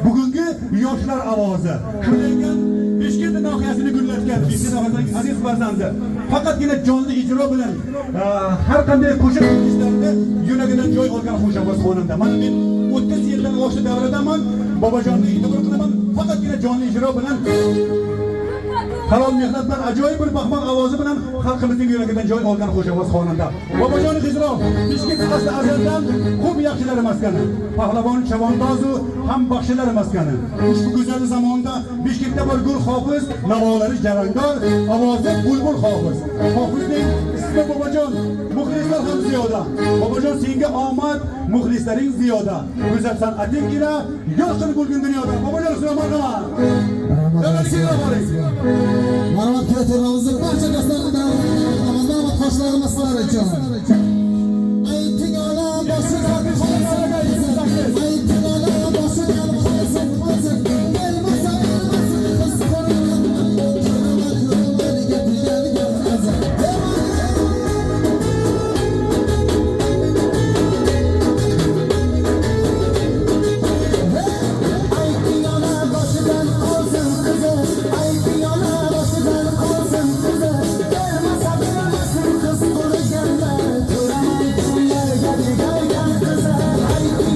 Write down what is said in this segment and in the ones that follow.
Bugungi yoshlar ovozi. Shunday ekan, Beshkent nohiyasini gullatgan Beshkent nohiyasining aziz farzandi faqatgina jonli ijro bilan har qanday qo'shiq aytishlarida yuragidan joy olgan xushovoz xonanda. Mana men 30 yildan oshiq davradaman, Bobojonni e'tibor qilaman, faqatgina jonli ijro bilan, halol mehnat bilan, ajoyib bir baxmal ovozi bilan xalqimizning yuragidan joy olgan xushovoz xonanda Bobojon Xizrov. Bishkek asli azaldan ko'p yaxshilar maskani, pahlavon chavandozu ham baxshilar maskani. Ushbu go'zal zamonda Bishkekda bir gul hofiz, navolari jarangdor, ovozi bulbul hofiz. Hofizning ismi Bobojon, muxlislar ham ziyoda. Bobojon, senga omad, muxlislaring ziyoda, go'zal san'ating ila yorqin bo'lgin dunyoda. Bobojon Xizrov, marhamat. Rahmat. Marhamat, termamizning barcha do'stlarini da'vat, marhamat, qo'shiqlarimiz sizlar uchun. Ayting ona boshidan qolsin, ayting ona boshidan qolsin, qolsin. Kelmasa bermasin qiz ko'rgan. Ko'raman, ko'raman gapiga gap azab. Ayting ona boshidan olsin qizi, ayting ona boshidan olsin qizi. Bermasa bermasin qiz ko'rganda, ko'raman kimlarga tegarkan qizi. Ayting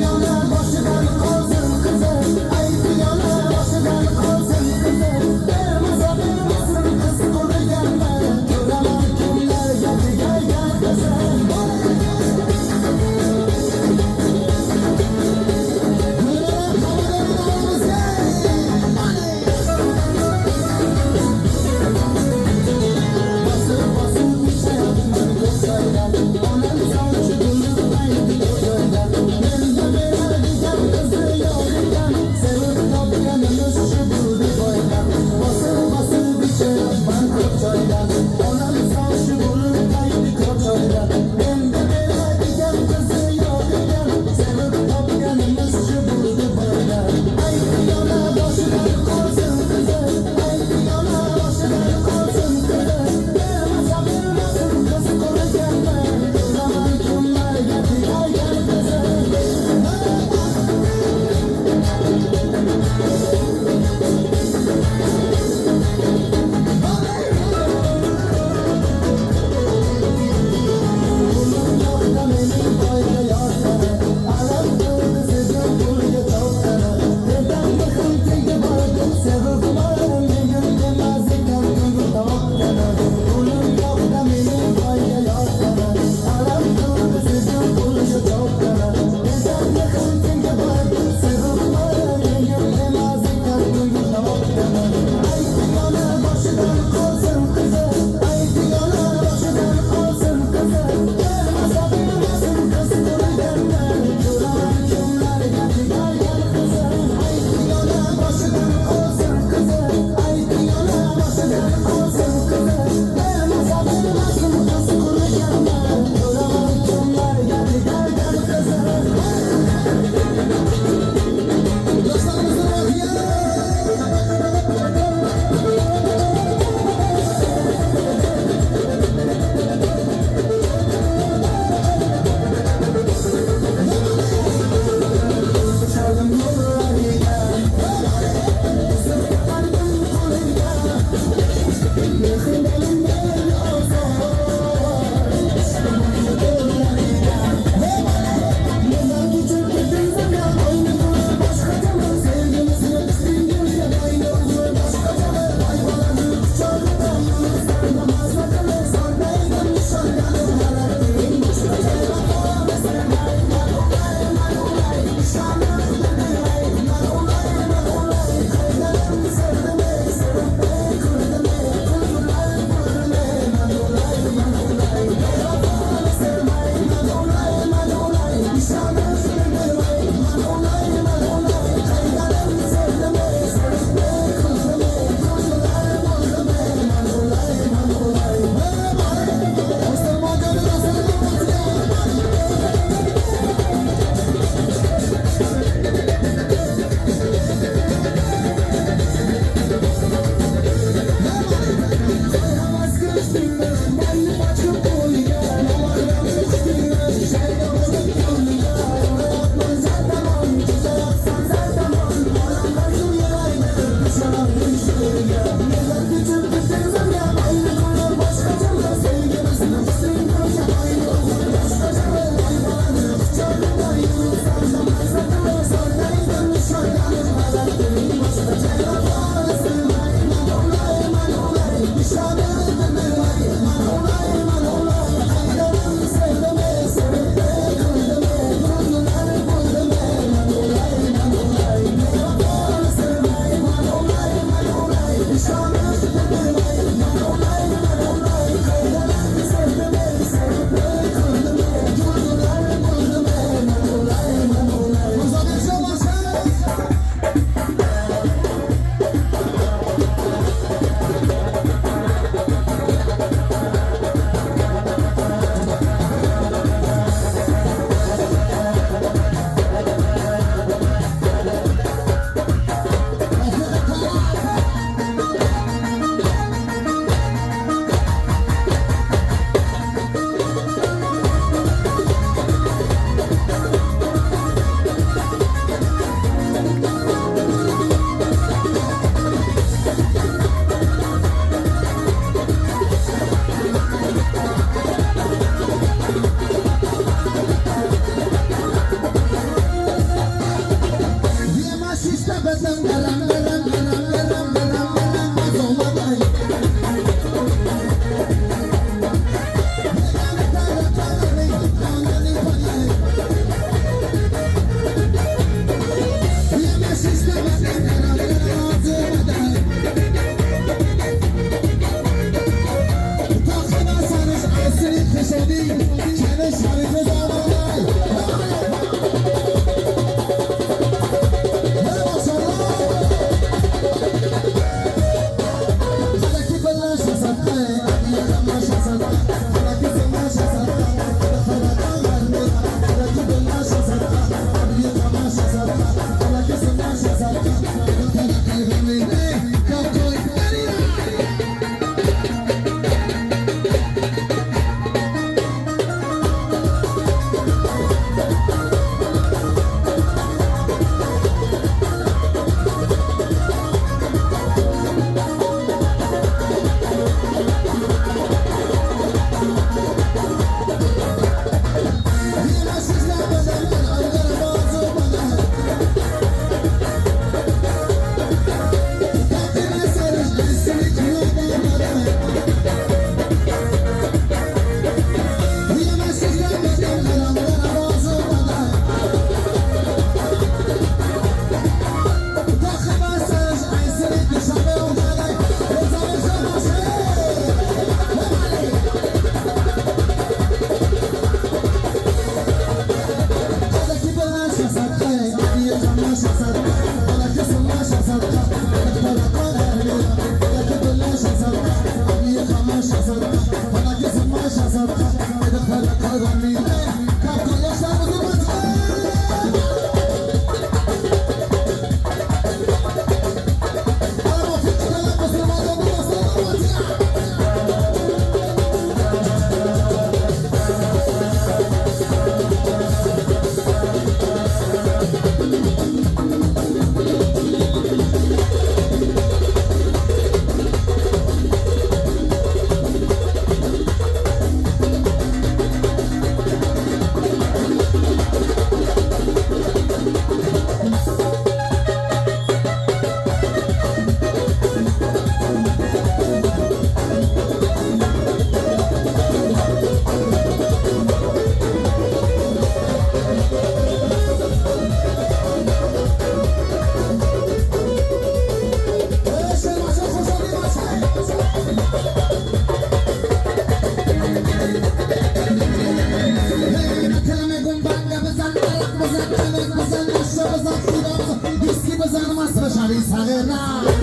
بزن،